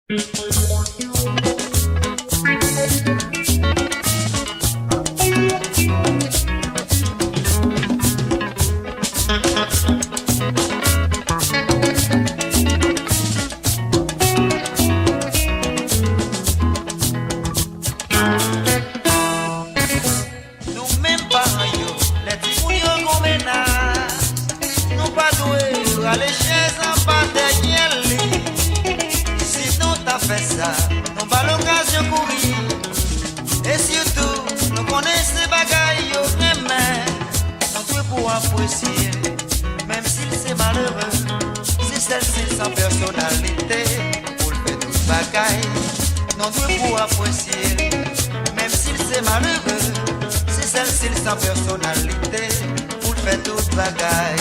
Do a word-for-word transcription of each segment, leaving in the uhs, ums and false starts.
Nou menm paran yo, lè timoun yo gon mennaj, nou pa dwe rale chèz anba dèyè li. Si nou ta fè sa, nou ba l okazyon kouri. E sitou, nou konnen se bagay yo renmen, nou dwe pou apresye l, menm si l se malere, se sèl si l san pèsonalite pou l fè tout bagay. Nou dwe pou apresye l, menm si l se malere, se sèl si l san pèsonalite pou l fè tout bagay.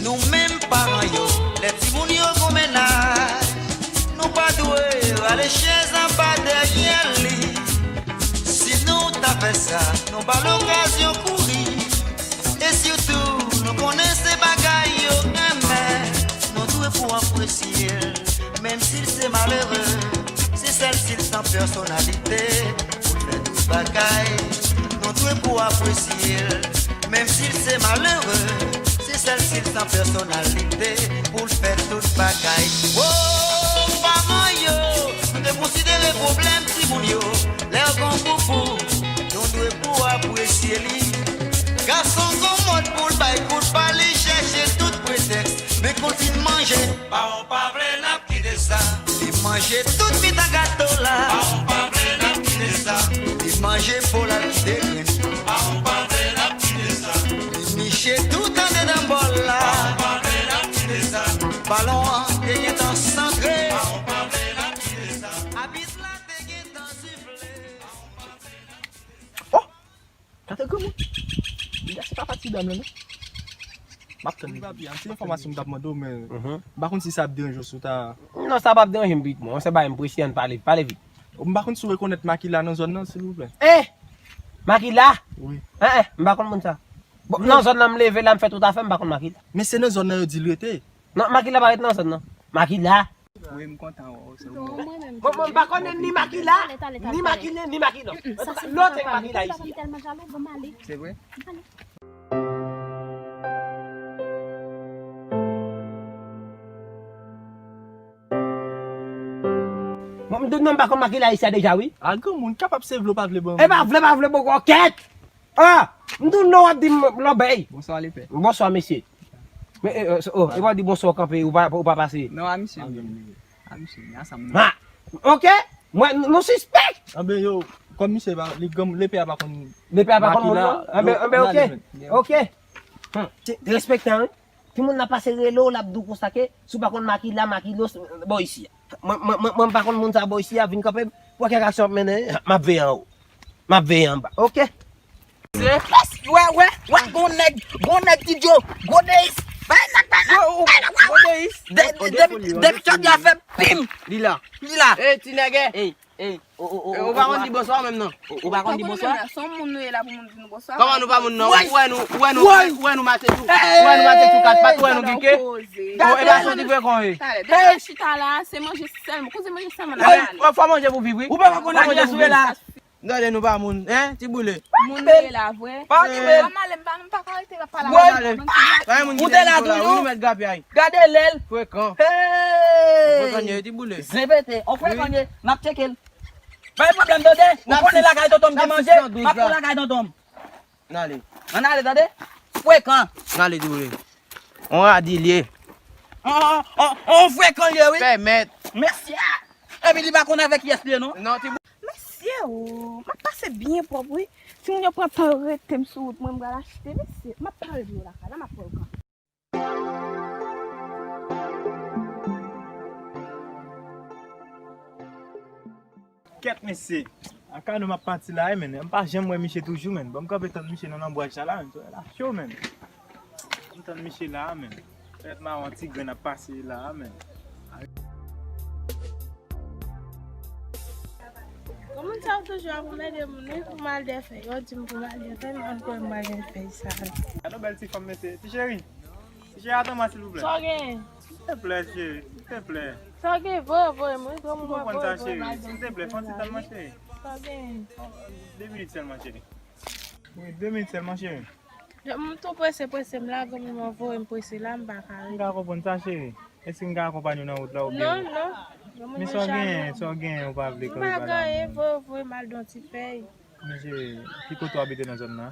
Nou menm paran yo, lè timoun yo gon mennaj, nou pa dwe rale chèz anba dèyè li. Si nou ta fè sa, nou ba l okazyon kouri. E sitou, nou konnen se bagay yo renmen, nou dwe pou apresye l, menm si l se malere, se sèl si l san pèsonalite pou l fè tout bagay. Nou dwe pou apresye l, menm si l se malere, se sèl si l san pèsonalite pou l fè tout bagay. Wo, paran yo, nou te konsidere pwoblèm timoun yo, lè yo gon poupou, nou dwe pou apresye li. Gason gon mòd pou l bay kout pa li, chèche tout pretèks, men konn fin manje. Pawon pa vle n ap kite sa. Li manje tout mitan gato la. Pawon pa vle n ap kite sa. Li manje po la, li kite grenn. Pawon pa vle n ap kite sa. Li niche tout andedan bòl la. Pawon pa vle n ap kite sa. Balon an te gentan santre. Pawon pa vle n ap kite sa. Abit la te gentan sifle. Oh! Gade granmoun. Li se papa ti dam lan, non? M ap tann li. Papi, an ti enfòmasyon m t ap mande w, men m pa konn si sa ap deranje w si w ta... Non, sa p ap deranje m, pitit mwen. Se bagay m prese, ann pale, pale vit. M pa konn si w rekonèt Makila nan zòn nan, silvouplè. Eh! Makila? Wi. Eh, eh, m pa konn moun sa. Bon, nan zòn nan m leve la, m fè tout afè, m pa konn Makila. Men se nan zòn nan yo di l rete. Non, Makila pa ret nan zòn nan. Makila. Wi, m kontan wè w, se ou. Bon, bon, m pa konnen ni Makila, ni Makila, ni Makila. Antouka, lòt e Makila isi. Se vre? Bon, m di w non, m pa konn Makila isi a deja, wi. A, granmoun, kapab se vle w pa vle ban mwen. E pa vle, pa vle, bon, kèt! Ah! M di w non, w ap di m lòbèy. Bonswa, lepè. Bonswa, mesye. Men, eh, eh, oh, e w ap di bonswa, w kanpe, ou pa, ou pa pase. Non, a misye. A misye, a sa moun. Ha! Ok. Mwen, nou sispèk. Anben, yo, kòm misye pa, li granm-, lepè a pa konn... Lepè a pa konn moun, non? Anben, anben, ok. Ok. Hmm. Te, te respektan, wi. Timoun nan pase rele w, l ap di w konsa ke, si w pa konn Makila, Makilos, bò isi a. Mwen, mwen, mwen, mwen pa konn moun sa bò isi a, vin kanpe m, wè kèk aksyon ap mennen, m ap veye anwo. M ap veye anba. Ok. Wè, wè, wè, gon nèg, gon nèg Ti Djo, gwo Deis. Bay nèg, bay nèg, bay nèg, wè, wè. De-, de-, depi, depi chòt la fè pim. Li la. Li la. Ey, ti nèg, ey. Ey, ey. Ou pa konn di bonswa menm non. Ou pa konn di bonswa? Se yon moun nou ye la pou moun di nou bonswa. Kòman nou pa moun non? Ou wè nou, ou wè nou, ou wè nou mache sou, ou wè nou mache sou kat pat, ou wè nou pike. O, e pa soti vre kon ye. Talè, depi chita la, se manje sèlman. Koze manje sèlman n ap pale. Fò manje pou viv, wi. Ou pa konn la manje pou viv. Tande nou pa moun, en, ti boule. Moun nou ye la vre. Pa okipe l. Pa male, m pa, m pa ka rete la pale avè w. Ou te la toujou. Ou mèt grapyay. Gade lèl. Frekan. Hey! Frekan ye, ti boule. Zen pete. On frekan ye. N ap tcheke l. Pa gen pwoblèm, tande. Ou konnen lakay tonton m gen manje. M ap pran lakay tonton m. N ale. Ann ale, tande. Frekan. N ale, ti boule. On radi l ye. On, on, on, on frekan l ye, wi. Pèmèt. Mesye. Epi li pa konn avèk kiyès li ye, non. Non, ti boule. Mesye o, m ap pase byen pwòp wi. Timoun yo pran tan yo rete m sou wout mwen, m pral achte. Mesye, m ap pale pou yo lakay la, m ap pran yo kanpe. Kèt mesye, a Kano m ap pati la wi, men m pa janm wè misye toujou, men. Bon, m kanpe tann misye nan lanbwaj sa la, men. Sa la cho, men. M tann misye la, men. Pèt mawon ti grenn ap pase la a, men. Kòman sa yo toujou ap anmède moun wi pou m al dèfè? Yo di m pou m al dèfè, m pa kwè m al dèfè sa. Gade yon bèl ti fanm, mesye. Ti cheri. Ti cheri, atann mwen, silvouplè. Sa w gen? Silteplè, cheri. Silteplè. Sa w gen? Voye, voye m wi. Ou konprann sa, cheri? Silteplè, fè yon ti tann mwen, cheri. Sa w gen? De minit sèlman, cheri. Wi, de minit sèlman, cheri. M tou prese, prese, m la, granmoun mwen voye m prese la, m pa ka rete. M ka konprann sa, cheri. Èske m ka akonpanye w nan wout la oubyen? Non, non. Men sa w genyen, sa w genyen, ou pa vle kanpe pale avè m? M pa gen anyen, voye, voye m al don ti pèy. Men cheri, ki kote w abite nan zòn nan?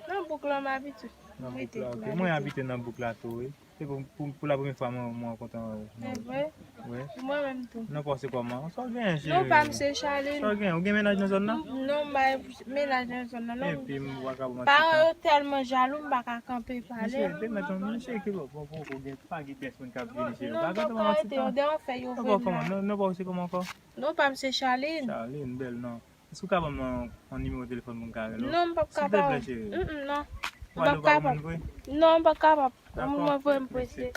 Nan bouk la m abite. Nan bouk la, ok. Mwen abite nan bouk la tou, wi. Se pou, pou, pou la premye fwa mwen, mwen rankontre avè w. Se vre? Wi. Pou mwen menm tou. Non, pa w se kòman? Sa w genyen, cheri? Non, pa m se Charline. Sa w genyen? Ou gen mennaj nan zòn nan? Non, m pa gen mennaj nan zòn nan, non. Epi m pa ka ba w manti. Paran yo tèlman jalou, m pa ka kanpe pale. Mesye, te mèt yon, mesye, ki lòt? Bon, bon, bon, gen, pa gen pèsonn k ap vini, cheri. Non, m p ap ka rete, yo devan fè yo vre la. Non, pa w se kòman ankò? Non, pa m se Charline. Charline, bèl non. Èske w ka ban m yon, yon nimewo telefòn pou m ka rele w? Non, m p ap kapab. Silteplè, cheri. Mm, mm, non. M p ap kapab. Non, m p ap kapab. Granmoun mwen voye m prese.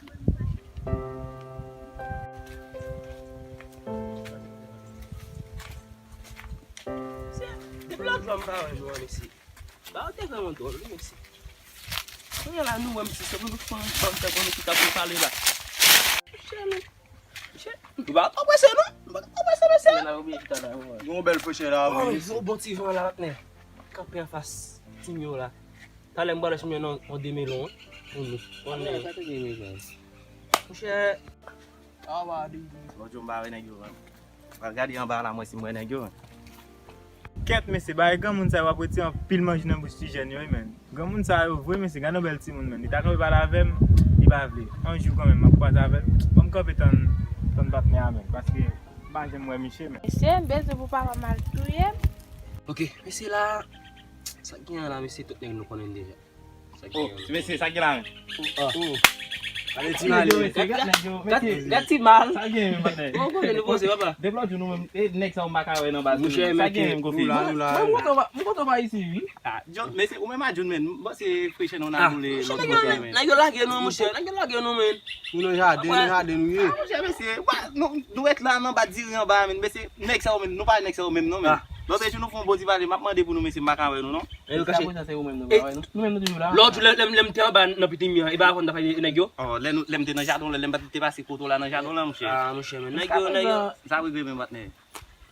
Depi lòt jwa m pa wè nou an, mesye. Ba yo te vrèman dwòl, wi, mesye. Kounye a la, nou wè m ti sòt, nou fè yon bann fè konnen ki t ap pale la. Mesye, nou Ou pa twò prese non. Ou pa twò prese, mesye. Gen yon bèl frechè la, oh, wi, mesye. Yon bon ti van la, patnè. Kanpe anfas ti mi yo la. Talè m pral wè si m jwenn yon, yon demelon pou nou. Monchè. Bonjou, m pa wè nèg yo, man. Pral gade anba la, mwen si m wè nèg yo, man. Kèt, mesye, bagay granmoun sa yo ap retire anpil manje nan bouch ti jèn yo, wi, men. Granmoun sa yo vre, mesye, gade yon bèl timoun, men. Li ta kanpe pale avè m, li pa vle. Yon jou kanmenm, m ap kwaze avè l. Ban m kanpe tann, tann patnè a, men. Paske m pa janm wè misye, men. Mesye, m bezwen pou papa m al touye m. Ok, mesye la, sa k gen la, mesye, tout nèg nou konnen deja. Oh, ti mesye, sa k gen la menm? Oh. Gade ti mal. Gad ti mal. Sa k gen menm, patnè? Bon, kote nou poze, papa? Depi lòt jou nou menm, e, nèg sa yo m pa ka wè nan baz nou. Sa k gen menm, konfi? Mwen, mwen kontan pa, mwen kontan pa isi, wi. Ah, John, mesye, ou menm a John, men. M panse frechè nou nan boule lòt kote, men. Nèg yo lage nou, monchè. Nèg yo lage nou, men. Nou nan jaden, nan jaden nou ye. Ah, monchè, mesye, nou, nou ret la nan ba diri anba, men. Mesye, nèg sa yo menm, nou pa nèg sa yo menm, non, men. Lòt jou nou fè yon bon ti pale, m ap mande pou nou, mesye, m pa ka wè nou, non. E yo kache. Nou menm nou toujou la. Lòt jou lè, lè, lè m te anba nan pitimi an, e pa avè w m t ap pale de nèg yo? Oh, lè nou, lè m te nan jaden w lan, lè m pa te pase kote w la nan jaden w lan, monchè. Ah, monchè, men nèg yo, nèg yo. Sa regle men, patnè.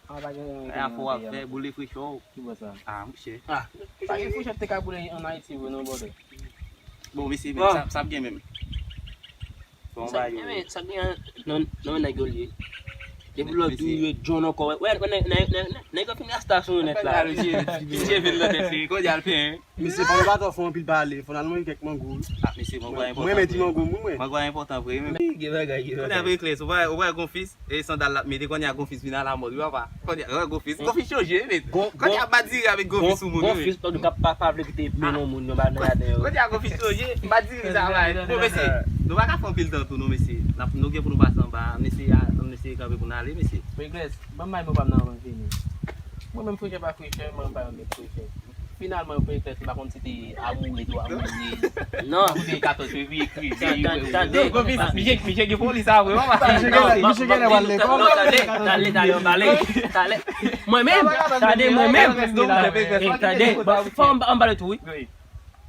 Ah, pa gen. Afè w ap fè, boule frechè w. Ki bò sa? Ah, monchè. Ah, pa gen frechè te ka boule ann Ayiti vre non, brother. Bon, mesye, men sa, sa ap gen menm. Bon, ba yo. Sa gen nan, nan nèg yo l ye. Depi lòt jou yo John ankò. Wè, wè, nèg, nèg, nèg, nèg yo fin rasta sou yo nèt la. Pitye vin nan tèt li. Kote al pen? Mesye, fò nou pa twò fè anpil pale. Fò n al manje kèk mango. Ah, mesye, mango a enpòtan. Mwen, mwen di mango, mwen, mwen. Mango a enpòtan vre, men. Gen bagay, gen bagay. Kote a vre kles, ou pa, ou pa gon fis, e sandal l ap mete, kounye a gon fis vin alamòd, wi, papa. Kounye a, gon fis, gon fis chanje, men. Kounye a pa diri avèk gon fis sou moun, wi. Gon fis, tande k ap pa, pa vle kite men non moun, nan ba nan jaden yo. Kounye a gon fis chanje, pa diri sa, bay. Bon, mesye, nou pa ka fè anpil tan tou, non, mesye. N ap, nou gen pou nou pase anba, mesye, a, mesye, kanpe pou n ale, mesye. Pegles, ban m bay mo pa m nan avan m fini. Mwen menm frechè pa frechè, mwen pa yon nèg frechè. Finalman, yo pètèt, m pa konn si te amoure tou, amoure. Non. Kote katòz fevriye, kriye. Tande, tande. Misye, misye gen foli sa vre, mama. Misye gen, misye gen lè pral lekòl. Non, tande, tande, tande, anba lè. Tande. Mwen menm, tande, mwen menm. Tande, fò m, m pale tou, wi.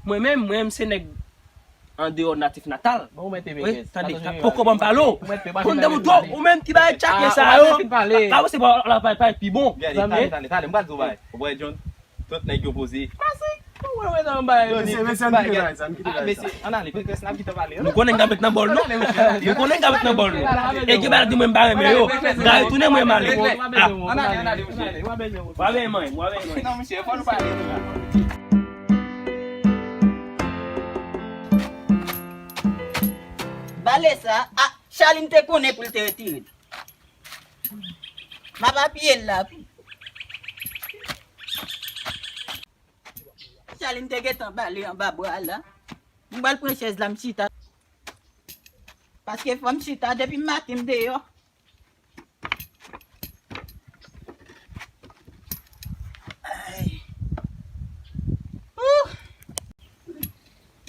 Mwen menm, mwen menm, se nèg andeyò natif natal. Bon, ou mèt peye kès. Tande, poko ban m pale w. Konn de mouton, ou menm ki bay tchak sa yo. Ka wè se pa la pale pi bon. Tande, tande, tande, m pral di w bagay. Ou wè John, tout nèg yo poze. Pase. Ou wè, wè nan bay. Mesye, mesye, ann kite bagay sa, ann kite bagay sa. Mesye, ann ale, peye kès, n ap kite pale. Nou konnen n ka met nan bòl nou. Nou konnen n ka met nan bòl nou. E gen bagay di mwen m pa renmen yo. Gade tounen mwen m ale. Ann ale, ann ale, monchè. W a benyen mwen, w a benyen mwen. Non, monchè, fò nou pale tou la. Bale sa, a, Charline te konnen pou l te retire l. M ap apiye l la. Charline te gentan bale anba bra la. M pral pran chèz la, m chita. Paske fò m chita depi maten m deyò. Ay. Ouh.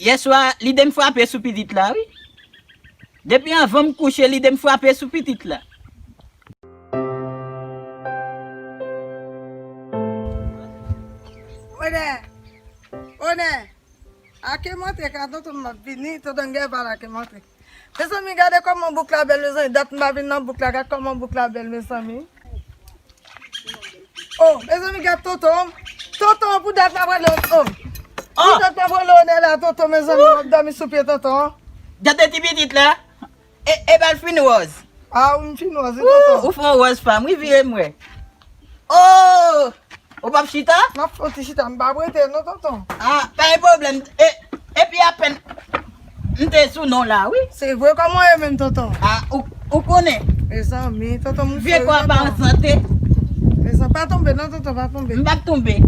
Yèswa, lide m frape sou pitit la, wi. Depi anvan m kouche, lide m frape sou pitit la. Onè! Onè! Ake montre ka tonton m ap vini, tonton Gèval ake montre. Mezanmi, gade kòman bouk la bèl, mezanmi. Dat m pa vin nan bouk la, gade kòman bouk la bèl, mezanmi. Oh, mezanmi, gade tonton. Tonton, pou dat m ap rele, oh. Pou dat m ap rele Onè la, tonton, mezanmi, m ap dòmi sou pye tonton. Gade ti pitit la. E, e bal fin wòz. Ah, wi, m fin wòz, wi, tonton. Ou fè yon wòz fanm, wi, vire m wè. Oh! Ou p ap chita? M ap fè yon ti chita, m p ap rete non, tonton. Ah, pa gen pwoblèm. E, epi apèn m te sou non la, wi. Se vre, kòman w ye menm, tonton? Ah, ou, ou konnen. Mezanmi, tonton, m vye kò a pa an sante. Mezanmi, pa tonbe non, tonton, pa tonbe. M p ap tonbe.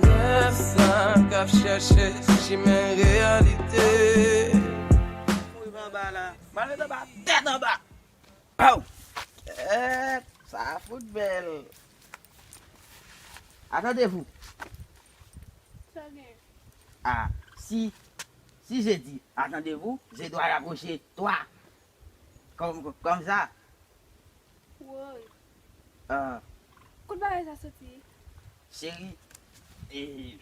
Nèg sa k ap chèche chimen reyalite. Kouri anba la. M al met anba, tèt anba. Pow! Tèt, sa fout bèl. Attendez-vous. Sa gen. Ah, si, si je dis attendez-vous, je dois rapprocher toi. Comme, comme ça. Woy. Ah. Kot bagay sa soti? Cheri, e,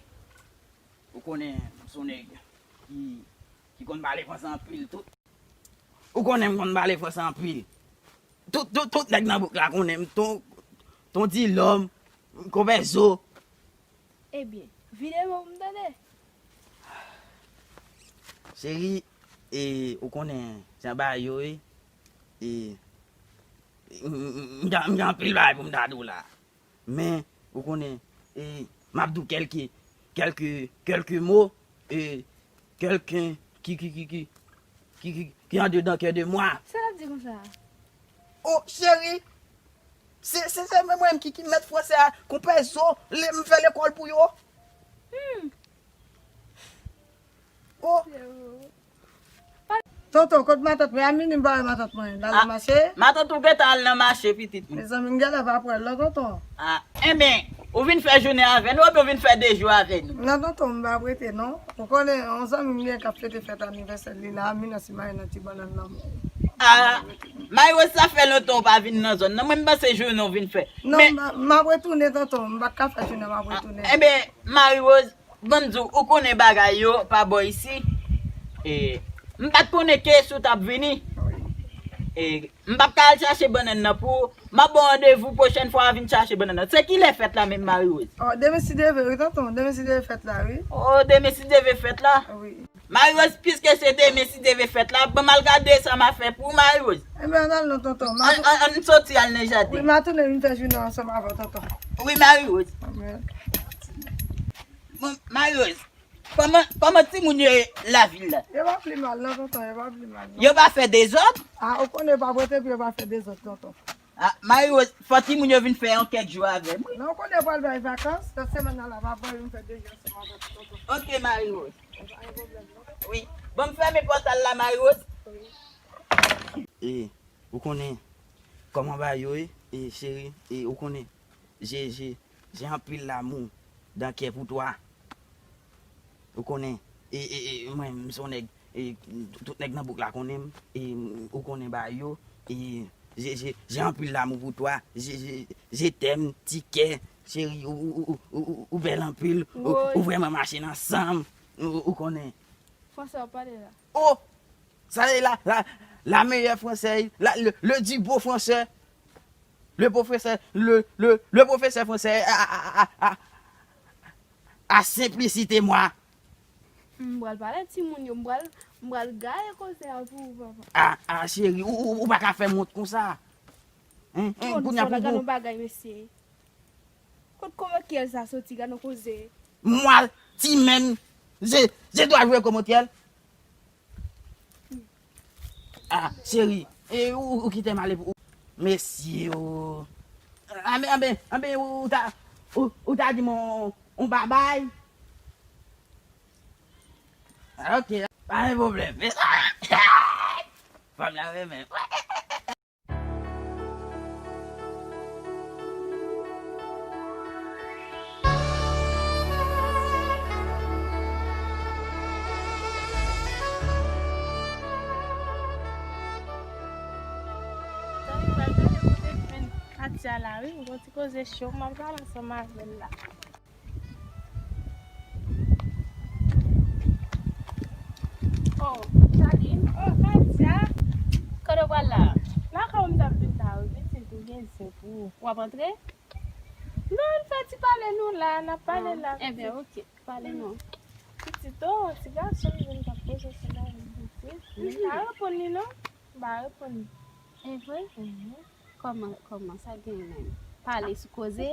ou konnen m se yon nèg ki, ki konn pale fransè anpil tou. Ou konnen m konn pale fransè anpil. Tout, tout, tout nèg nan bouk la konnen m, ton, ton Dilòm, konpè Zo. Ebyen, vide men w pou m tande. Cheri, e, ou konnen jan bagay yo ye, e, m, m, m, m gen, m gen anpil bagay pou m ta di w la. Men, ou konnen, e, m ap di w kèlke, kèlke, kèlke mo, e, kèlken ki, ki, ki, ki, ki, ki, ki andedan kè de mwa. Sa l ap di konsa? Oh, cheri, se, se, se mwen menm ki, ki mèt fransè a, konpè Zo, le, m fè lekòl pou yo. Hmm. Oh. Tonton, kot matant mwen? A mini m pa wè matant mwen. L al nan mache? Matant ou gentan al nan mache, pitit mwen. Mezanmi, m genlè pa pral non, tonton. Ah, enben, ou vin fè jounen avè nou oubyen ou vin fè de jou avè nou? Non, tonton, m pa prete non. Ou konnen, yon zanmi m gen k ap fete fèt anivèsè li la, m vin asimaye nan ti bannann nan men w. Ah, Marie Rose, sa fè lontan ou pa vin nan zòn nan. Mwen, m panse jounen w vin fè. Non, m, m ap retounen, tonton. M pa ka fè jounen, m ap retounen. Enben, Marie Rose, ban m di w, ou konnen bagay yo pa bò isi. E, m pa t konnen ke si w t ap vini. Wi. E, m p ap ka al chache bannann nan pou ou. M ap ba w randevou pwochèn fwa w a vin chache bannann nan. Se kilè fèt la menm, Marie Rose? Oh, demen si Dye vle, wi, tonton. Demen si Dye vle fèt la, wi. Oh, demen si Dye vle fèt la? Wi. Marie Rose, piske se demen si Dye vle fèt la, ban m al gade sa m a fè pou ou, Marie Rose. Enben, ann al non, tonton. Ann, ann, ann soti al nan jaden. Wi, m a tounen vin fè jounen ansanm avè w, tonton. Wi, Marie Rose. Amen. Bon, Marie Rose, kòman, kòman timoun yo ye lavil la? Yo pa pli mal non, tonton, yo pa pli mal non. Yo pa fè dezòd? Ah, ou konnen yo pa prete pou yo pa fè dezòd, tonton. Ah, Marie Rose, fò timoun yo vin fè yon kèk jou avè m, wi. Non, ou konnen yo pral bay vakans, nan semèn nan la, m ap voye vin fè de jou ansanm avè w, tonton. Ok, Marie Rose. Pa gen pwoblèm non. Wi. Bon, m fèmen pòtal la, Marie Rose. Wi. E, ou konnen kòman bagay yo ye, e, cheri, e, ou konnen, je, je, j'ai anpil l'amour dans cœur pour toi. Ou konnen, e, e, e, mwen, m se yon nèg, e, tout nèg nan bouk la konnen m, e, ou konnen bagay yo, e, j'ai, j'ai, j'ai anpil l'amour pour toi, je, je, je t'aime, ti kè, cheri, ou, ou, ou bèl anpil, ou, ou vrèman mache nan san m, ou, ou konnen. Fransè w ap pale la. Oh! Sa se la, la, la meilleure française, la, le, le du beau français, le professeur, le, le, le professeur français a, a, a, a, a, a simplicité moi. M pral pale timoun yo, m pral, m pral gaye koze a pou ou, papa. Ah, ah, cheri, ou, ou, ou pa ka fè m wont konsa. Hein, hein, kounye a pou, gade yon bagay, mesye. Kot kòmantyè sa soti, gade yon koze. Moi, ti menm, je, je dois jouer kòmantyè. Ah, cheri, e ou, ou kite m ale pou ou. Mesye, o. Anben, anben, anben, ou ta, ou, ou ta di m on, on babay. Ah, ok, pa gen pwoblèm. Fanm la renmen. Katya la, wi, m gon ti koze cho, m ap pale ansanm avè l la. Oh, Charline. Oh, Katya. Kote w pral la? Lakay ou m t ap vin la, wi, pitit, ou gen zen pou ou. W ap antre? Non, n fè ti pale nou la, n ap pale la, pitit. Ebyen, oke, pale non. Pitit, oh, ti gason m vin t ap poze sou la, pitit. M pa reponn li non. M pa reponn li. E vre? Mhm. Kòman, kòman, sa genyen menm? Pale sou koze?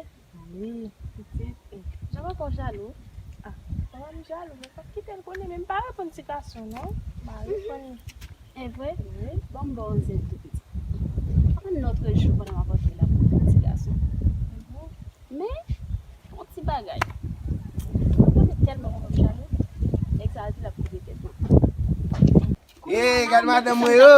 Wi, pitit. Jan papa w jalou? Ah, papa m jalou, men pa kite l konnen, men m pa reponn ti gason non. M pa reponn li. E vre? Wi. Bon, m ba w yon zen tou, pitit. Konbyen lòt jou pandan m ap antre la pou yon ti gason? Mhm. Men, yon ti bagay. Mwen konnen tèlman papa m jalou, nèg sa a di l ap koupe tèt mwen. Ye, gad madanm mwen yo.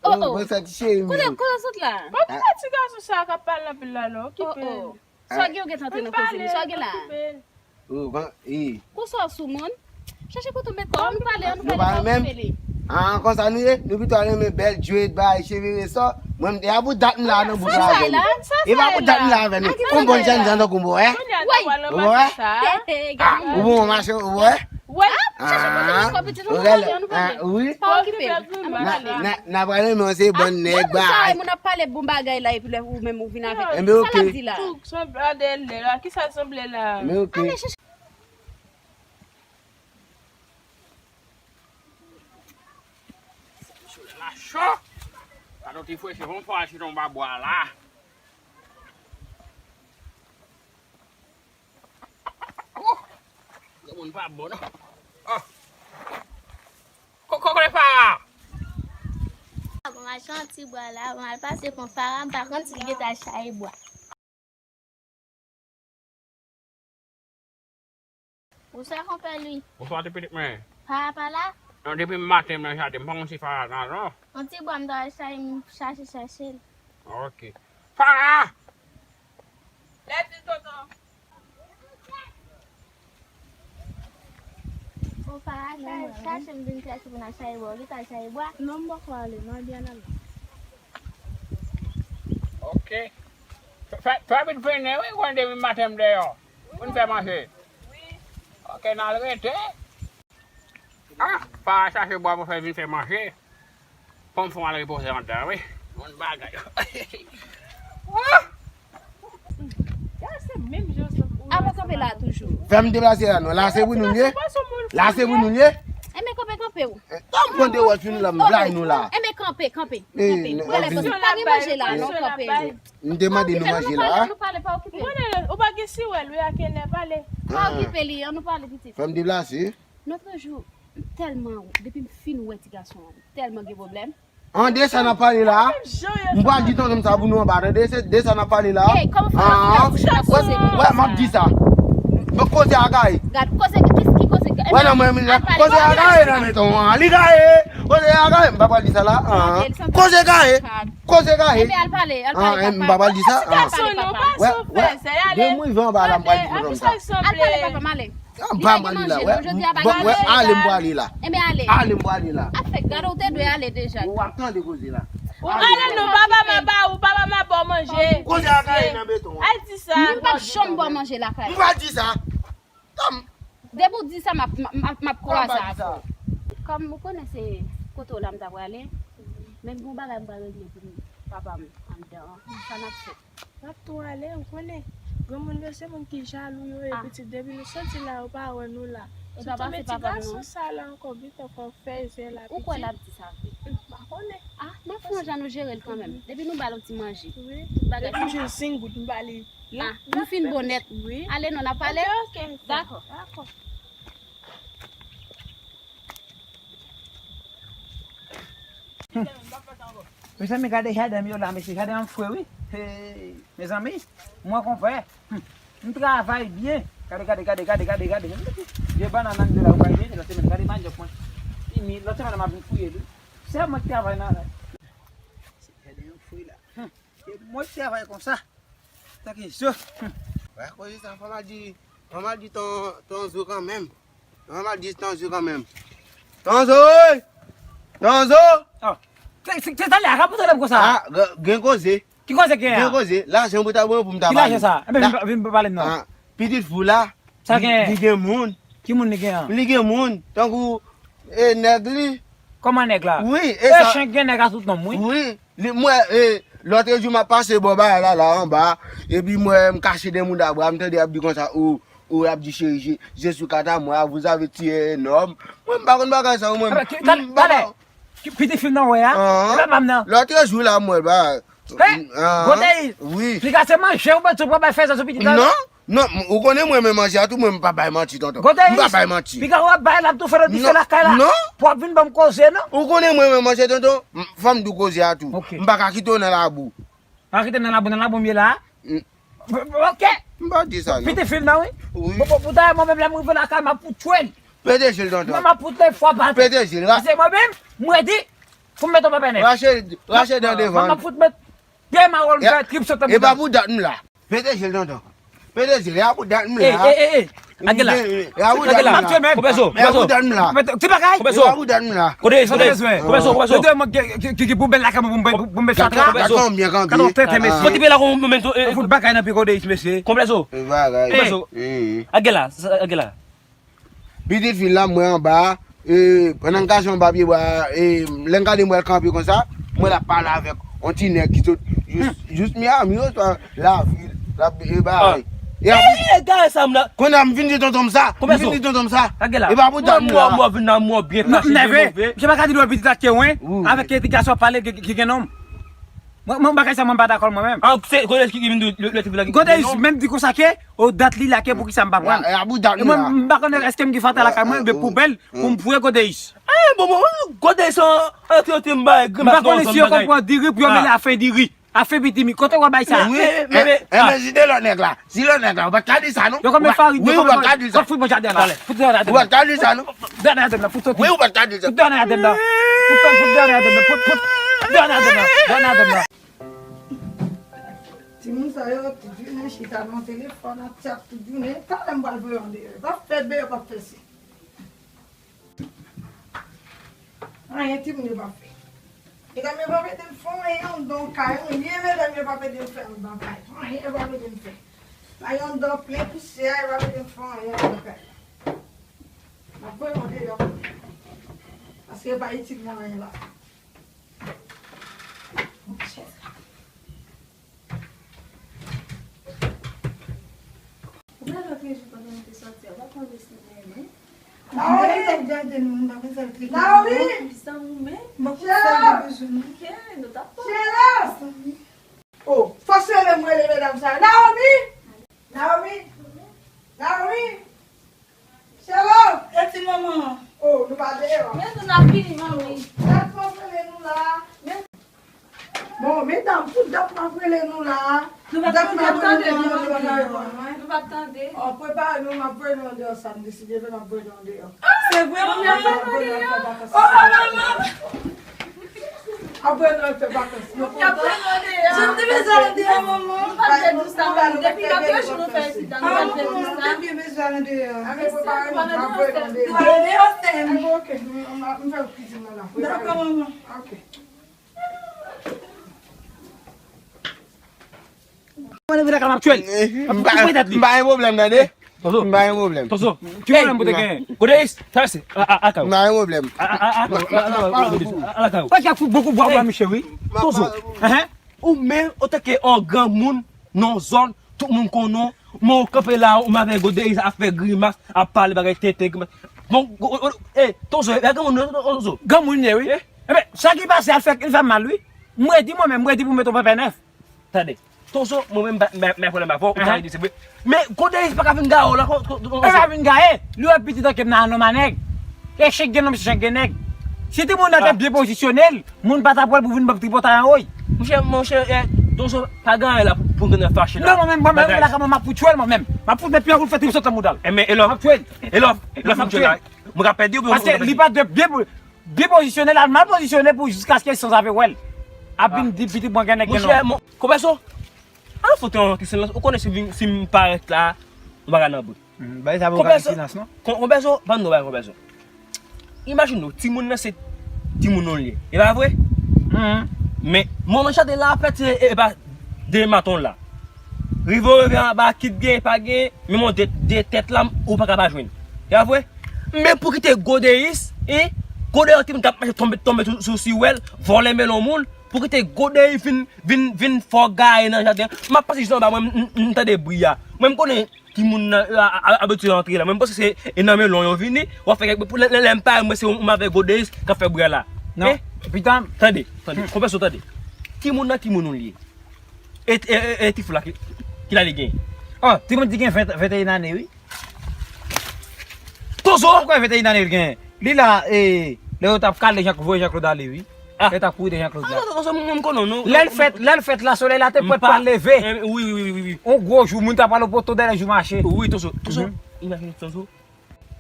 Oh, oh. Bon, sa ti cheri m yo. Kote, kote w sot la? Bon, ki ti gason sa k ap pale anpil la, non? Okipe l. Sa gen, ou gentan antre nan koze li. Sa gen la? Okipe l. Oh, bon, e. Konsa w sou moun? Chache kote w met kò, ann pale, ann pale, pa okipe li. Ah, konsa nou ye? Nou pito al renmen bèl djwet, bay, cheve, resò. Mwen, m te a pou dat m la nan bouch la avè nou. E pa pou dat m la avè nou. Konn bon jèn jan tankou m, wè? Woy! Wè? Ah, ou bon mache, ou wè? Wi. Ah, chache kote nou kò pitit nou, nou pale, nou pale. Wi. Pa okipe l. Ann pale. N a, n a, n a pale, men se bon nèg, bay. Moun ap pale bon bagay la, epi lè ou menm ou vin avèk. Enben, oke. Sa l ap di la? Tout sanble de nèg la. Kisa l sanble la? Men, oke. Ale chache. Cho la cho. Gade yon ti freche, yon fwa chita anba bwa la. Oh! Granmoun pa bon non. Oh! Koko, kote Fara? Bon, m al chan ti bwa la, m al pase pran Fara, m pa konn si l gentan chache bwa. Bonswa, konpè Lwi. Bonswa, ti pitit mwen. Fara pa la? Non, depi maten m nan jaden, m pa konn si Fara la non. Yon ti bwa m ta al chache, m chache, chache l. Ok. Fara! Lève vite, tonton. Ou pa chache, chache, m vin chache pou n al chache bwa. Ou gentan al chache bwa? Non, m poko ale, non, ebyen n ale. Ok. Fè, fè vit vini, wi, konn depi maten m deyò. Pou n fè manje. Ok, n al rete. Ah, pa chache bwa pou fè vin fè manje. Fò m fè m al repoze anndan, wi. Bon bagay. Ah! Avan kanpe la toujou. Fè m deplase la non. La se pou nou ye. La se pou nou ye. Enben kanpe, kanpe w. Tann m pran de wòch vin la, m bay nou la. Enben kanpe, kanpe. Kanpe. Ou genlè konsa pa gen manje la non, kanpe. M te mande nou manje la. Nou pale, nou pale, pa okipe. Ou pa gen siwèl wi, a kenè pale. Pa okipe li, ann nou pale pitit. Fè m deplase. Lòt jou, m tèlman, depi m fin wè ti gason an, m tèlman gen pwoblèm. An de sa n ap pale la, m pral di tonton m sa pou nou anba, tande, se de sa n ap pale la. Ey, kòman fè la, fè la bouch la koze konsa? Wè, m ap di sa. Bon, koze a gaye. Gad, koze, ki, ki koze gaye? Wè, non, mwen, koze a gaye nan men tonton an. Li gaye. Koze a gaye, m pa pral di sa la. Koze gaye. Koze gaye. Enben, al pale, al pale, papa. M pa pral di sa. Ti gason, non, pa soufle, se ale. Depi m rive anba la, m pral di tonton m sa. Al pale, papa, m ale. An pa m pral li la, wè. Wè, ale m pral li la. Enben, ale. Ale m pral li la. Afèk, gade, ou te dwe ale deja. Ou ap tande koze la. Ou ale non, papa m ap ba ou, papa m ap ba w manje. Koze a gaye nan beton an. Al di sa. M p ap janm ba w manje lakay. M pral di sa. Tann. Depi w di sa, m ap, m ap, m ap kwaze avè w. Kòm ou konnen se kote w la m ta prale, men m gen yon bagay m pral regle pou papa m anndan an. Sa n ap fè? N ap tou ale, ou konnen. Granmoun yo se moun ki jalou yo ye, pitit. Depi nou soti la, yo pa wè nou la. Sitou men ti gason sa la ankò, gentan fè w fè zèl la, pitit. Ou kwè l ap di sa vre? M pa konnen. Ah, n ap fè yon jan nou jere l kanmenm. Depi nou ba l yon ti manje. Wi. Depi m jwenn senk goud, m ba li. Ah, nou fin bon nèt. Wi. Ale non, n ap pale? Ok, ok. Dakò. Mezanmi, gade jaden m yo la, mesye, jaden an fre wi. Hey, mezanmi, mwen konpè. Hmm. M travay byen. Gade, gade, gade, gade, gade, gade. Vye bannann an de la, ou pa vye, lòt semèn, gade mannyòk mwen. Fini, lòt semèn, m ap vin fouye li. Se mwen k travay nan la. Jaden an fre la. Hmm. Se mwen k travay konsa. Tanke zo. Wè, koze sa, fò m al di, fò m al di ton, ton zo kanmenm. Fò m al di ton zo kanmenm. Ton zo, ey! Ton zo! Oh. Se, se, se talè a, ka pou talè m konsa. Ah, gen, gen koze. Ki koze gen an? Gen koze, lajan pou ta ban pou m ta ba li. Ki lajan sa? Enben, vin, vin pale m non. Ah, pitit fi w la, sa li gen? Li gen moun. Ki moun li gen an? Li gen moun, tankou, e, nèg li. Kòman nèg la? Wi, e sa. Chen gen nèg a tout nonm, wi. Wi, li, mwen, e, lòt jou m ap pase bò bagay la, la anba, epi mwen, m kache de moun dabra, m tande y ap di konsa, ou, ou y ap di cheri, je, je suis katramwa, vous avez tué un homme. Mwen, m pa konn bagay sa, mwen. Talè, talè. Pitit fi m nan wè a? E pa pa m nan. Lòt jou la, mwen, ba. Hey, Godeis. Wi. Li ka se manje ou bèt sou pral bay fè sa sou pitit la. Non, non, ou konnen mwen, men manje a tou, mwen, m pa bay manti, tonton. M pa bay manti. Piga w ap bay, l ap toufe lòt misye lakay la. Non. Pou w ap vin ban m koze, non. Ou konnen mwen, men manje, tonton. Fò m di w koze a tou. M pa ka kite w nan labou. Pa kite m nan labou, nan labou m ye la. Ok. M pa di sa, non. Pitit fi m nan, wi. Wi. Bon, bon, pou dayè, mwen menm, lè m rive lakay, m ap fout tchwe l. Pete je l, tonton. Mwen, m ap fout tèt fwa pati. Pete je l. Paske mwen menm, mwen di, pou m mete yon pèpè nèf. Rache, rache dan devan. Mwen, m ap fout met pye mawon, fè trip sot anba. E pa pou dat m la. Pete je l, tonton. Pete je l, e pa pou dat m la. E, e, e, e. Agela. E pa pou dat m la. Konpèso, e pa pou dat m la. Ti bagay. Konpèso. E pa pou dat m la. Kote, kote. Konpèso, konpèso. Kote mwen ki, ki, ki, ki poubèl la, pou m, pou m, pou m met fatra. Konpèso. Gad kòman byen kanpe. Gad yon tenten, mesye. Fout bagay nan pye Godeis, mesye. Konpèso. E bagay. Konpèso. Agela, agela. Pitit fi l la, mwen anba a, e, pandan m kache anba pyebwa a, e, lè m gade m wè l kanpe konsa, m wè l ap pale avèk yon ti nèg ki sot jis, jis Miami, oswa lavil, l ap, e, bay. E, e, gade sa m la. Kounye a m vin di tonton m sa, m vin di tonton m sa. E pa pou dat m la. Mwen, mwen vin nan mwen byen fache, byen move. Misye pa ka di lè pitit la ke wen, avèk ki gason ap pale ki, ki gen nonm. Mwen, mwen, bagay sa, mwen pa dakò l mwen menm. An, se Godeis ki, ki vin di, lè, lè te vin la ki gen nonm. Godeis menm di konsa ke, o dat li la ke poukisa m pa pran. E, e, a pou dat m la. Mwen, m pa konnen èske m gen fatra lakay mwen, oubyen poubèl, pou m foure Godeis. Eh, bon, bon, Godeis an, an, an, an, m pa konnen si yo konprann diri pou yo mele a fen diri. A fen pitimi. Kote w a bay sa? Wi, men, men, men, si te lòt nèg la. Si lòt nèg la, ou pa t ka di sa, non. Yo konn men farid, wi, ou pa t ka di sa. Fout mwen jaden la. Fout mwen jaden la. Ou pa t ka di sa, non. Dèyè jaden la, fout soti. Wi, ou pa t ka di sa. Fout dèyè jaden la. Fout, fout dèyè jaden la. Fout, fout dèyè jaden la. Dèyè jaden la. Timoun sa yo, tout jounen chita nan telefòn, ap tchak tout jounen. Talè m pral voye yo deyò. Yo p ap fè B, yo p ap fè C. Anyen timoun yo p ap fè. Medam yo pa mete m fè anyen anndan kay, anyen medam yo pa mete m fè anndan kay. Anyen yo pa mete m fè. Kay anndan plen pousyè, yo pa mete m fè anyen anndan kay. M ap voye yo deyò. Paske yo pa itil mwen anyen la. Ou pral rantre jou pandan nou te sòti a, w ap mande si nou renmen. Naomi! Naomi! Zanmi men. Chela! Chela! Oh, fòs rele m rele medam sa. Naomi! Naomi! Naomi! Chelo! E ti manman an? Oh, nou pa deyò. Men nou n ap vini, manmi. Dat m ap rele nou la. Men. Bon, medam, pou dat m ap rele nou la. Nou pa t tande, nou pa t tande, manmi. Nou pa t tande. Oh, prepare nou, m ap voye nou andeyò samdi, si Dye vle, m ap voye nou andeyò. Se vre, manmi, ap voye nou andeyò. Oh, manman! Apre nou al fè vakans. Nou kontan. Jan m te bezwen al andeyò, manman. Nou pa t dwe di sa, manman. Depi nan de jou nou fè isit la, nou pa t dwe di sa. Te byen bezwen al andeyò. Apre prepare nou, n ap voye nou andeyò. Nou al andeyò, sè m. Ok, m fè pitit mwen la. Dakò, manman. Ok. Mwen leve lakay m ap tchwe l. M ap koupe tèt li. M pa gen pwoblèm, tande. Tonso. M pa gen pwoblèm. Tonso. Ki pwoblèm pou te genyen? Kote Is? Travèse. A, a, a, kay ou. M pa gen pwoblèm. A, a, a, a, a, a, a, kay ou. Ou pa ka fout bon kout bwa pou mwen, cheri. Tonso. Enhen. Ou menm, antanke yon granmoun nan yon zòn, tout moun konnen w, men w kanpe la, ou menm avèk Godeis ap fè grimas, ap pale bagay tenten, grimas. Bon, o, o, o, e, Tonso, e pa granmoun non, Tonso. Granmoun li ye, wi. Enben, sa ki pase a fè, li fè m mal, wi. M redi mwen menm, m redi pou m mete yon pèpè nèf. Tande. Tonso, mwen menm, m pa, m pa, m pa pwoblèm avè w, ou ka redi, se vre. Men, Godeis pa ka vin gaye w la, ko, ko, ko, e pa vin gaye, li wè pitit anke m nan anonm a nèg. E chen k gen nonm, se chen k gen nèg. Si timoun nan te byen pozisyone l, moun pa t ap wè l pou vin ban m tripotay an woy. Monchè, monchè, e, Tonso, pa gen anyen la pou, pou nou fache la. Non, mwen menm, mwen menm, la, mwen, m ap fout tchwe l, mwen menm. M ap fout met pye an pou l fè trip sot nan mouda l. E men, e lò, m ap tchwe l. E lò, e lò, m ap tchwe l la. Mwen ka pèdi oubyen mwen ka pèdi. Paske li pa t byen, byen pozisyone la, mal pozisyone pou jiskaske sanzave wè l. Ap vin di pitit mwen gen nèg gen nonm. Monchè, mon, konpèso, al fout yon ti silans. Ou konnen si vin, si m parèt la, nou pa ka nan bri. Hmm, bay sa pou pa gen silans, non? Kon, konpèso, ban nou bay konpèso. Imajine w, timoun nan se timoun nou l ye. E pa vre? Men, manman jaden la ap fè ti, e, e pa de maton la. Rive w rive anba, kit gen, pa gen, menm yon de, de tèt la, ou pa ka pa jwenn. E pa vre? Men pou kite gwo deyis, en? Gwo deyis, timoun k ap mache tonbe, tonbe sou, sou siwèl, vòlè melon moun, pou kite gwo deyis vin, vin, vin fè w gaye nan jaden. M ap pase jis anba, mwen, m, m, m tande bri a. Mwen, m konnen timoun nan, a, a, a, abitye antre la. Mwen, m panse se, e nan melon yo vini, w ap fè kèk, pou lè, lè, lè m pare, mwen, se ou, ou m avè gwo deyis k ap fè bri a la. Non, en? Pitan. Tande, tande, konpè so, tande. Timoun nan, timoun ou li ye. E, e, e, e ti fi la ki, ki la li gen? Oh, timoun di gen ven, venteyen ane, wi. Tozo! Poukwa venteyen ane li gen? Li la, e, lè yo t ap kale Jean, voye Jean Claude ale, wi. Ah. Lè yo t ap kouri de Jean Claude la. Ah, non, Tozo, mwen, mwen konnen w, non. Lè l fèt, lè l fèt la, solèy la te pwèt pral leve. Eh, wi, wi, wi, wi, wi. On gwo jou, moun t ap pale poto dèyè jou mache. Wi, Tozo, Tozo, imajine Tozo.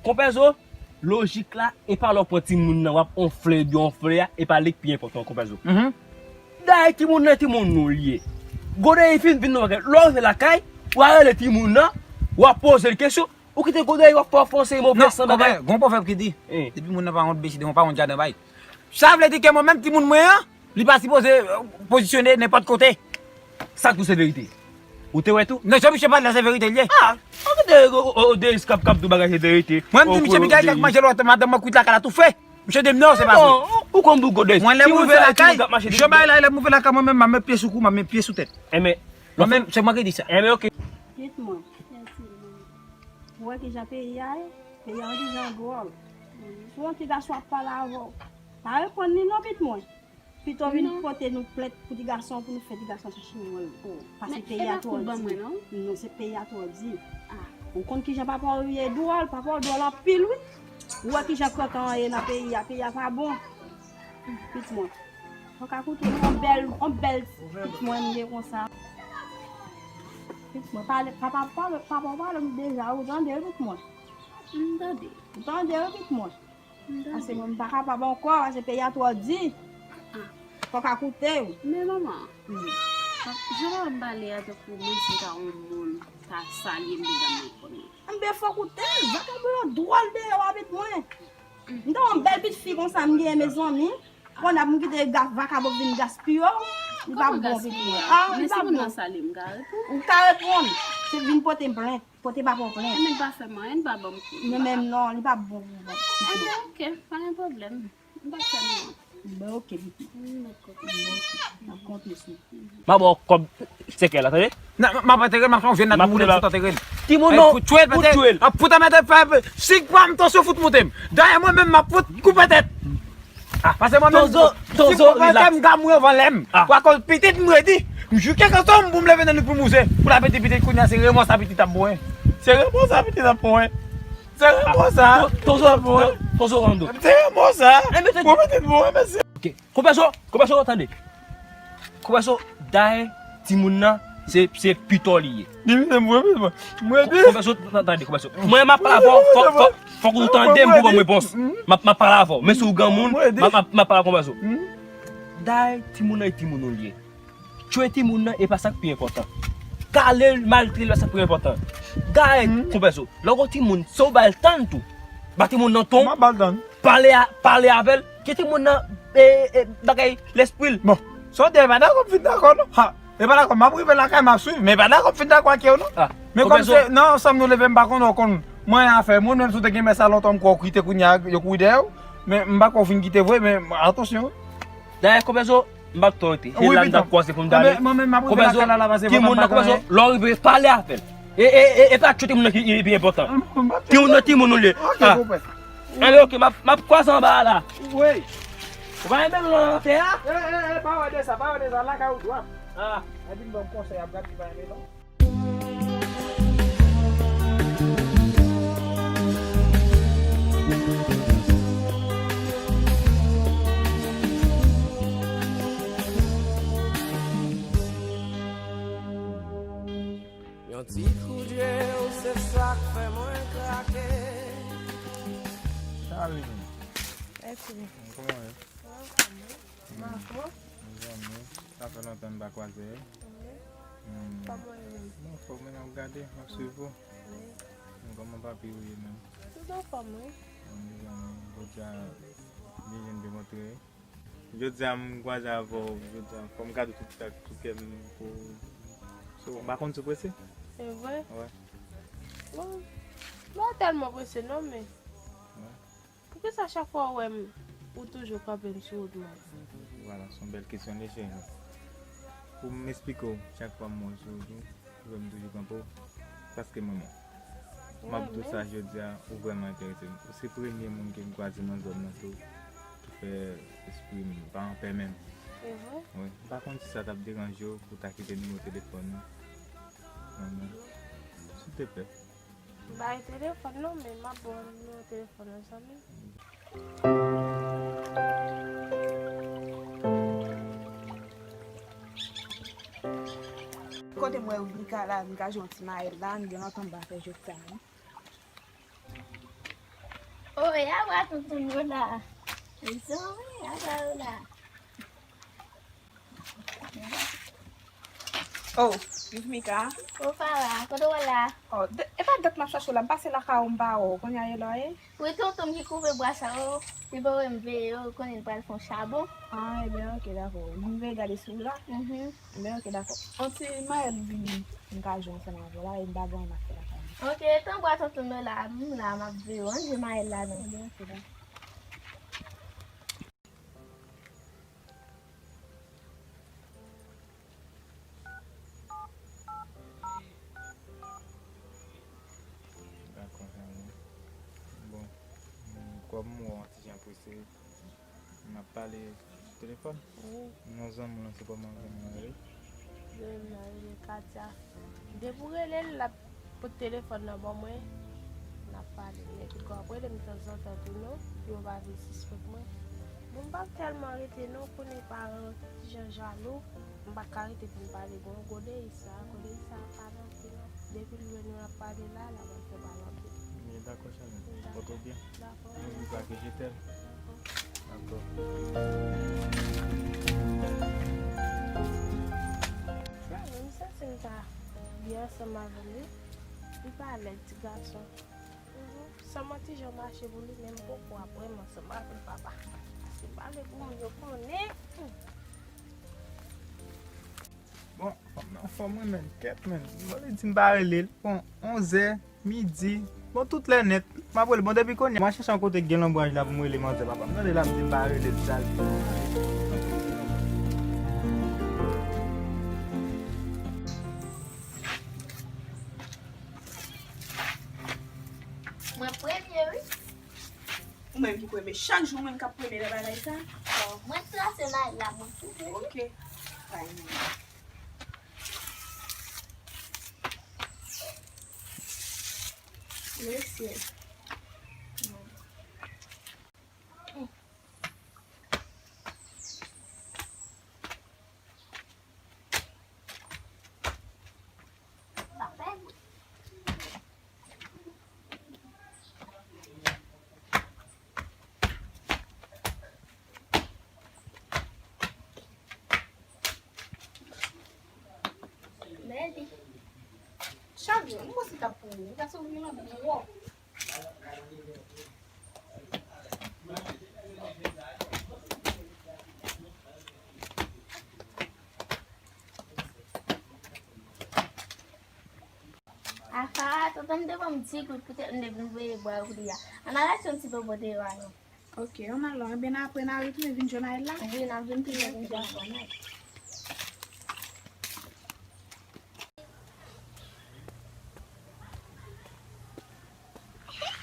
Konpè Zo, lojik la, e pa lè w pran timoun nan, w ap onfle, ebyen onfle a, e pa li k pi enpòtan, konpè Zo. Mhm. Dayè timoun nan, timoun nou li ye. Gode e fin, vin nan bagay. Lè w rive lakay, w a rele timoun nan, w a poze l kesyon, ou kite gode e w ap fè w fè yon seri move san bagay. Non, konpè, gon pwovèb ki di, depi moun nan pa yon beside, pa yon jaden bay. Sa vle di ke mwen menm timoun mwen an, li pa sipoze, euh, pozisyone nenpòt kote. Sa k di w se verite. Ou te wè tou? Non, jan misye pale la se verite l ye. Ah, ou kite o, o, o, Denis k ap, k ap di w bagay se verite. Mwen m di misye piga l k ap manje lòt madanm mwen kwit lakay la toufe. Misye di m non, se pa vre. Non, ou konn di w gode. Mwen lè m rive lakay, jan bagay la, lè m rive lakay mwen menm, m ap met pye sou kou, m ap met pye sou tèt. Enben, mwen menm, se mwen ki di sa. Enben, ok. Kit mwen. Ou wè kijan peyi a ye? Peyi a yon ti jan dwòl. Si yon ti gason ap pale avè w, pa reponn li non, pitit mwen. Pito vin pote nou plent pou ti gason, pou nou fè ti gason chache wòl. Oh, paske peyi a twò di. Non, se peyi a twò di. Ah, ou konn kijan papa w ye dwòl, papa w dwòl anpil, wi. Ou wè kijan krankan an ye nan peyi a, peyi a pa bon. Pitit mwen. Fò ka koute yon bèl, yon bèl pitit mwen m gen konsa. Pitit mwen, pale, papa, pale, papa w pale m deja, ou tande, pitit mwen. M tande. Ou tande, pitit mwen. M tande. Paske mwen, m pa kapab ankò, paske peyi a twò di. Ah. Fò ka koute w. Men manman, jan papa m pale a tankou mwen se ta yon moun ta salye m deja m reponn li. Enben, fò koute l, vakabon yo dwòl deyò a pitit mwen. M te yon bèl pitit fi konsa m genyen mezanmi. Kounye a pou m kite ga-, vakabon vin gaspiye w, li pa bon pitit mwen. Ah, li pa bon. Men si moun nan salye m, m ka reponn. Ou ka reponn. Se vin pote m plent. Pote papa w plent. Enben, li pa fè m anyen, li pa ban m kou. Non, men non, li pa bon pou ou. Enben, ok, pa gen pwoblèm. M pa fè m anyen. Ben, ok, pitit. M ap konte sou ou. M ap ba w kòb senkè la, tande? Nan, m ap antere l, m ap fè yon vye nat pou moun sot antere l. Timoun non, pou tchwe l, pou tchwe l. Ah, pou ta mete fè, si pa m tansyon fout monte m. Dayè mwen menm m ap fout koupe tèt. Ah, paske mwen menm, Tozo, si Tozo, koupe tèt m ka mouri anvan lè m. Ah. Pou akoz pitit m redi. M jike kanson m pou m leve nan lit pou m wouze. Pou la pete pitit kounye a se remò sa pitit ap mwen. Se remò sa pitit ap mwen. Se remò sa. To-, Tozo, To-, Tozo Rando. Se remò sa. Pou pitit mwen, mesye. Ok. Konpè Zo, Konpè Zo, tande. Konpè Zo, dayè timoun nan, se, se pito li ye. Di misye mwen, mwen, mwen di. Konpè Zo, ta-, tande, Konpè Zo. Mwen, m ap pale avè w, fòk, fòk, fòk ou tande m pou ban m repons. M ap, m ap pale avè w. Men si w granmoun, m ap, m ap, m ap pale avè w, Konpè Zo. Dayè timoun nan, e timoun nou li ye. Tchwe timoun nan, e pa sa k pi enpòtan. Kale l, maltrete l, e pa sa k pi enpòtan. Dayè, Konpè Zo, lè w gon timoun, se w ba l tann tou. Ba timoun nan ton. M ap ba l tann. Pale a, pale avè l. Ki timoun nan, e, e, bagay, lespri l. Bon, sa w di a, e pa dakò m fin dakò, non. Ha, e pa dakò, m ap rive lakay, m ap swiv, men e pa dakò m fin dakò ak yo, non. Ah, men kòm se nan ansanm nou leve, m pa konnen, w konn, mwen afè moun, menm si w te gen mès a lontan, m kwè w kite kounye a, yo kouri dèyè w, men m pa kwè w fin kite vre, men atansyon. Dayè, Konpè Zo, m p ap twò rete. Se la n t ap kwaze pou n t ale. Konpè Zo, timoun nan, Konpè Zo, lè w rive, pale avè l. E, e, e, e pa tchwe timoun nan ki, ki pi enpòtan. Timoun nan, timoun nou li ye. Ah. Anben, ok, m ap, m ap kwaze anba a la. Wi. Ou pa renmen lò atè a? E, e, e, pa wè de sa, pa wè de sa, lakay ou dwat. Ah. Epi m ban m konsèy, ap gad li pa renmen non. Yon ti kou dye, ou se sa k fè mwen krake. Sa vini. Mèsi. Kòman w ye? Mwen anfòm wi. Mèzanmi, sa fè lontan n pa kwaze wi. Wi. Hmm. Kòman w ye menm? Mwen anfòm wi, n ap gade, n ap swiv ou. Wi. Kòman papi ou ye menm? Tout anfòm wi. Bon, mezanmi, jodi a, byen jen te kontre wi. Jodi a m kwaze avè w, jodi a fò m gade w tout, tout kè m pou So, m pa konn si w prese. Se vre? Wi. Bon, m pa tèlman prese non, men poukisa chak fwa w wè m, ou toujou kanpe m sou wout mwen? Vwala, se yon bèl kesyon li, cheri. Pou m esplike w, chak fwa m wè w sou wout ou, ou wè m toujou kanpe w, paske m renmen w. M ap di w sa jodi a, ou vrèman enterese m. Ou se premye moun ke m kwaze nan zòn nan tou, ki fè espri m pa anpè menm. Se vre? Wi. M pa konn si sa t ap deranje w pou w ta kite nimewo telefòn ou. Silteplè. M pa gen telefòn non, men m ap ba w nimewo telefòn nan, zanmi. Kote m wè Mika la, Mika jwenn ti Maël la, m gen lontan m pa fè jwèt sa non. Oh, e a bra tonton yo la. Mezanmi, a bra yo la. Oh, Mika. Oh, Farah, kote w la? Oh, e pa dat m ap chache w la, m pase lakay ou m pa wè w, kounye a e lè w ye? Wi, tonton m ki koupe bwa sa yo, li pa wè m veye yo, ou konnen l pral fè yon chabon. Ah, ebyen, ok, dakò. M vin veye gade si w la. Mhm. Ebyen, ok, dakò. Yon ti Maël vini, m ka jwe ansanm avè w la, e m pa gen anyen m ap fè lakay mwen. Ok, tanbou a tonton m yo la, m la, m ap veye w, an, jwe Maël la, non. Ebyen, ok, dakò. Dakò, zanmi. Bon, kòm m wè w yon ti jan prese, n ap pale sou telefòn. Wi. Non, zanmi w lan, se kòman zanmi w lan rele? Zanmi m nan rele Katia. Depi w rele l, l ap pot telefòn nan ban mwen, n ap pale. Epi w ap rele m tanzantan tou non, pou yo pa vin sispèk mwen. Bon, m p ap tèlman rete non, konnen paran yo ti jan jalou, m pa ka rete pou m pale. Bon, gode Isa, gode Isa ap pale anpil non. Depi l wè nou ap pale la, l ap antre pale anpil. Dakò, cheri. Dakò. Pòte w byen. Dakò. N'oublie pas que je t'aime. Dakò. Dakò. Mwen, m santi m ta byen ansanm avè l, wi. Li pa lèd, ti gason. Mhm. Sèlman ti jan mache pou li, men m poko ap vrèman ansanm avè l, papa. Paske m pale pou moun yo konnen. Hmm. Bon, fanm nan anfòm, wi, men, kèt, men. Bon, li di m pa rele l. Bon, onzè, midi. Bon, tout lè nèt. M ap rele. Bon, depi kounye a, m al chèche yon kote k gen lonbraj la pou m rele manzè, papa. M tande l ap di m pa rele l, sa l di. Mwen premye, wi. Ou menm ki premye. Chak jou, ou menm k ap premye nan bagay sa. Bon, mwen trase may la, mwen. Ok. Fine. Mesye. Mèdi. Chak jou, m panse t ap pou ou. Ou ta sou vin anpil wòf. Afa, tonton m te ban m ti goud poutèt m te vin voye bwa yo kounye a. Ann al achte yon ti bonbon deyò a non. Ok, ann al non. Ebyen, apre n a retounen vin jwenn Maël la? Wi, n ap vin tounen vin jwenn avè Maël.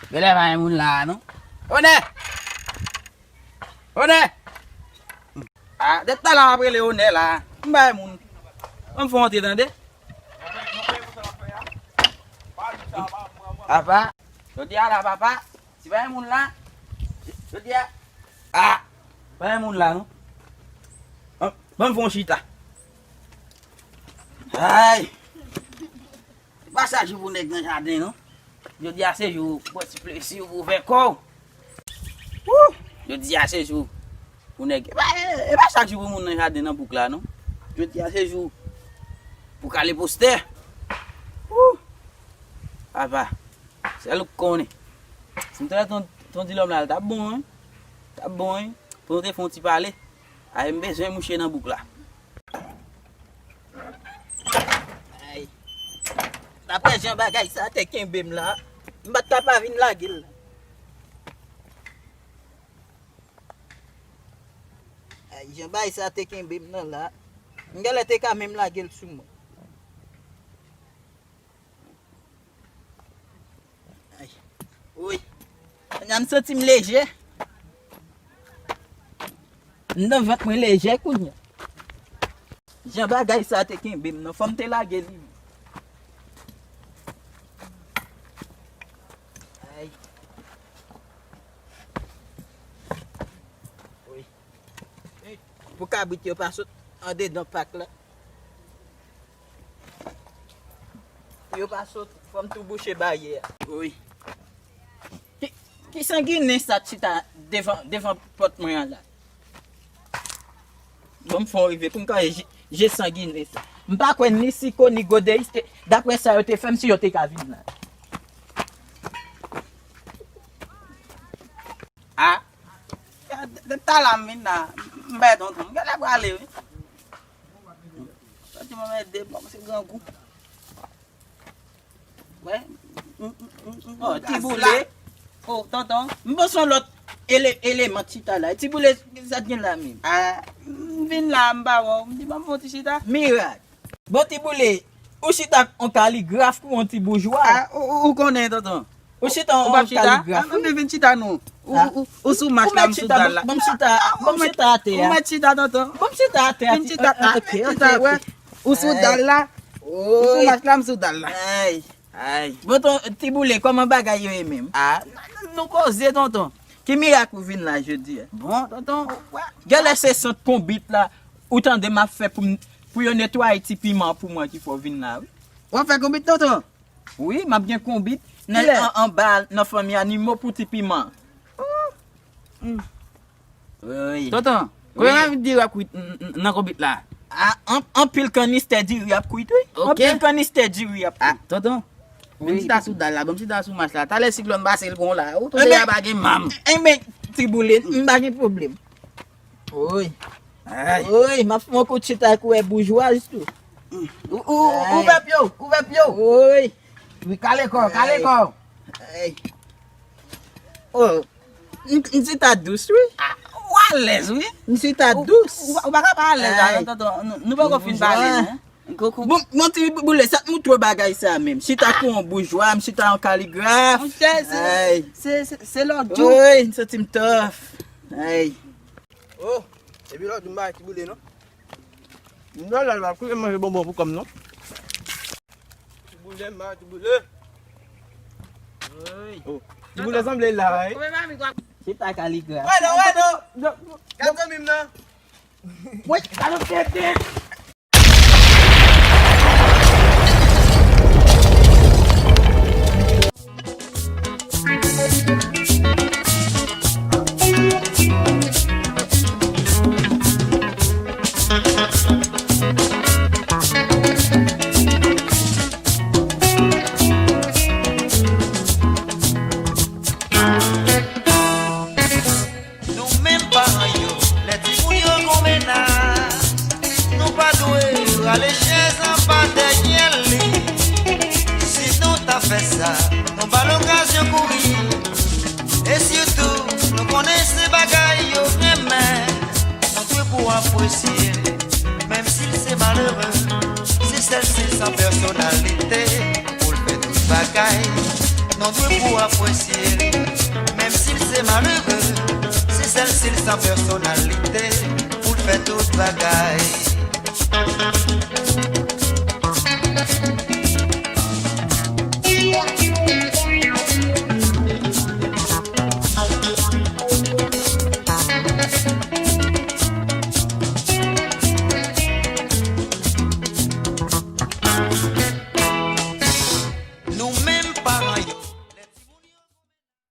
Genlè pa gen moun la a non. Onè! Onè! Ah, depi talè m ap rele Onè la. M pa gen moun. Ban m fè w antre tande. Apa. Jodi a la, papa. Si pa gen moun la. Jodi a. Ah! Pa gen moun la non. Ban, ban m fè yon chita. Ay! Se pa chak jou pou nèg nan jaden non. Jodi a se jou pou pran ti plezi pou fè kò w. Wouh! Jodi a se jou pou nèg. E pa, e pa chak jou pou moun nan jaden nan bouk la non. Jodi a se jou pou kale postè. Wouh! Papa, sèl ou k konnen. Si m te wè ton, ton dilòm la, l t ap bon wi. T ap bon wi. Pou nou te fè yon ti pale. Ay, m bezwen mouche nan bouk la. Ay, Daprè jan bagay sa te kenbe m la, m pa t ka pa vin lage l. Ay, jan bagay sa te kenbe m nan la, m genlè te ka menm lage l sou mwen. Ay. Woy. Kounye a m santi m lejè. M nan vant mwen lejè kounye a. Jan bagay sa te kenbe m nan, fò m te lage li. Ay. Woy. Pou kabrit yo pa sot andedan pak la. Pou yo pa sot, fò m tou bouche baryè a. Wi. Ki, ki sanginen sa t chita devan, devan pòt mwen an la? Bon, m fè yon rive pou m ka je, je sanginen sa. M pa kwè ni Siko, ni Godeyis, te, daprè sa yo te fè m, si yo te ka vin la. A, depi talè m vin la, m bay tonton. M genlè prale, wi. Sa di mwen ede, bon, se grangou. Wè. M, m, m, m, oh, m ti boule. Oh, tonton. M bezwen lòt ele, eleman chita la. Ti boule, sa t gen la menm? A, m vin la, m pa wè w. M di, ban m fè yon ti chita. Mirak. Bon, ti boule, ou chita ak yon kaligraf kou yon ti boujwa? A, ou, ou, ou konnen, tonton. Ou chita yon kaligraf? A, m vin chita non. Ou, ou, ou sou mach la, m sou dal la. Ban m chita, ban m chita atè a. Ou mèt chita, tonton. Ban m chita atè a. Vin chita, a, ok, chita, wè. Ou sou dal la. Ou sou mach la, m sou dal la. Ay, ay. Bon, ton, ti boule, kòman bagay yo ye menm? A, n, n, nou koze, tonton. Ki mirak ou vin la jodi a? Bon, tonton, wè. Genlè se sant konbit la, ou tande m ap fè pou m, pou yo netwaye ti piman pou mwen ki fè w vin la, wi. W ap fè konbit, tonton? Wi, m ap gen konbit nan, an, anba nan fanmi animo pou ti piman. Oh. Mm. Wi. Tonton, konbyen diri w ap kwit n, n, nan konbit la? A, an, anpil kanistè diri ap kwit, wi. Ok. Anpil kanistè diri ap kwit. A, tonton. Ban m chita sou dal la, ban m chita sou mach la. Talè siklòn pase l gon la. Ou tande a pa gen manm. Enben, ti boule, m pa gen pwoblèm. Woy. Ay. Woy, m ap fè yon kout chita ak ou wè boujwaz tou. Ou, ou, ouvè pye w, ouvè pye w. Woy. Wi, kale kò, kale kò. Ay. Oh, m, m chita dous, wi. A, ou alèz, wi. M chita dous. Ou, ou, ou pa ka pa alèz la, non, tonton. Nou, nou poko fin pale, non. Bon, bon, ti boule, sa t moutre w bagay sa menm? Chita kou yon boujwa, m chita yon kaligraf. Monchè, se, se, se, se lòt jou. Woy, m santi m tough. Ay. Oh, epi lòt jou m pa ti boule, non. M nan la, la, kote manje bonbon pou kòm, non? Ti boule, m pa ti boule. Woy. Oh, ti boule sanble la, wi. Kòman mami kwa? Se pa kaligraf. Wè non, wè non. Gad zanmi m nan. Woy, gad yon tete. Nou menm paran yo, lè timoun yo gon mennaj, nou pa dwe rale chèz anba dèyè li. Si nou ta fè sa, nou ba l okazyon kouri. E sitou, nou konnen se bagay yo renmen. Nou dwe pou apresye l, menm si l se malere. Se sèl si l san pèsonalite pou l fè tout bagay. Nou dwe pou apresye l, menm si l se malere. Se sèl si l san pèsonalite pou l fè tout bagay.